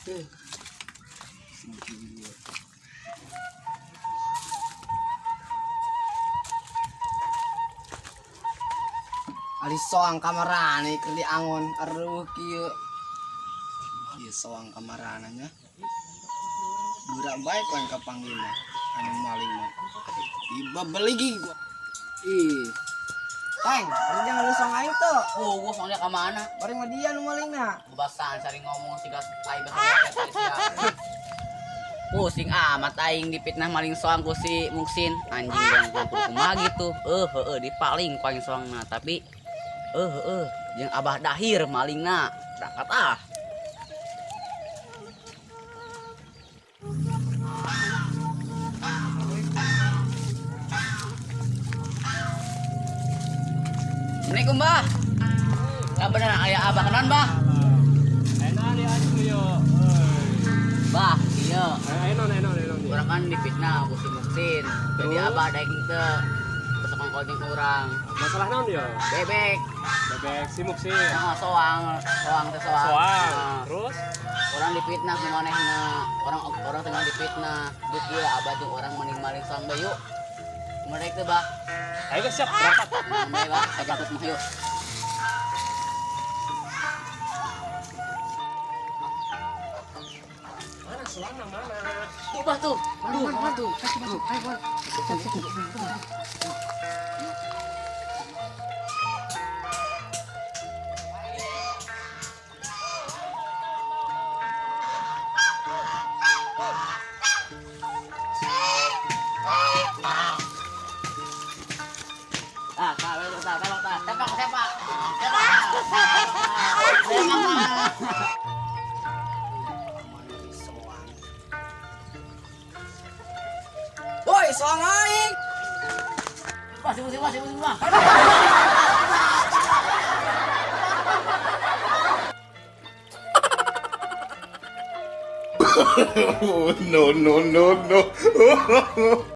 Ali soang kamarana keur diangon aruh kieu. Ieu soang kamarana nya. Burak bae ku yang kapanggil mah. Anu maling mah. Dibabeligi gua. Ih. Teng, ari jangan lu soang aing tuh. Oh, gua soalnya ka mana? Bari mah dia nu malingna. Kebasan sering ngomong siga aing bahasa sia. Pusing amat aing dipitnah maling soang ku si Muksin. Anjing dong gua kudu kumaha gitu. Heueuh dipaling ku aing soangna, tapi heueuh jeung Abah Dahir malingna. Berangkat ah. Assalamualaikum, Bah. Ya bener aya Abah kenan, Bah. Enak di anu yo. Bah, iya. Enon enon enon. Urang kan dipitnah ku si Muksin. Jadi Terus? Abah daek teu kesokong jeung urang. Masalah naon yo? Bebek, Bebek simuk sih. nah, soang, soang teh soang. Soang. Nah, Terus orang dipitnah ku manehna. Orang orang tengah dipitnah. Duh ieu Abah jeung urang mending maling soang bae yuk. Kumaha daek teu, Bah? Ayo guys, siap berangkat. Nah, bae, Bah, kajakut mah yuk. Mana soangna mana? Tuh, Bah tuh. Tuh, Bah tuh. Ah, tah, tah, tah, tah, sepak, sepak. Sepak. Sepak. Soang. Woi, soang aing. Wah, sibuk, sibuk, sibuk, sibuk. Oh, no, no, no, no.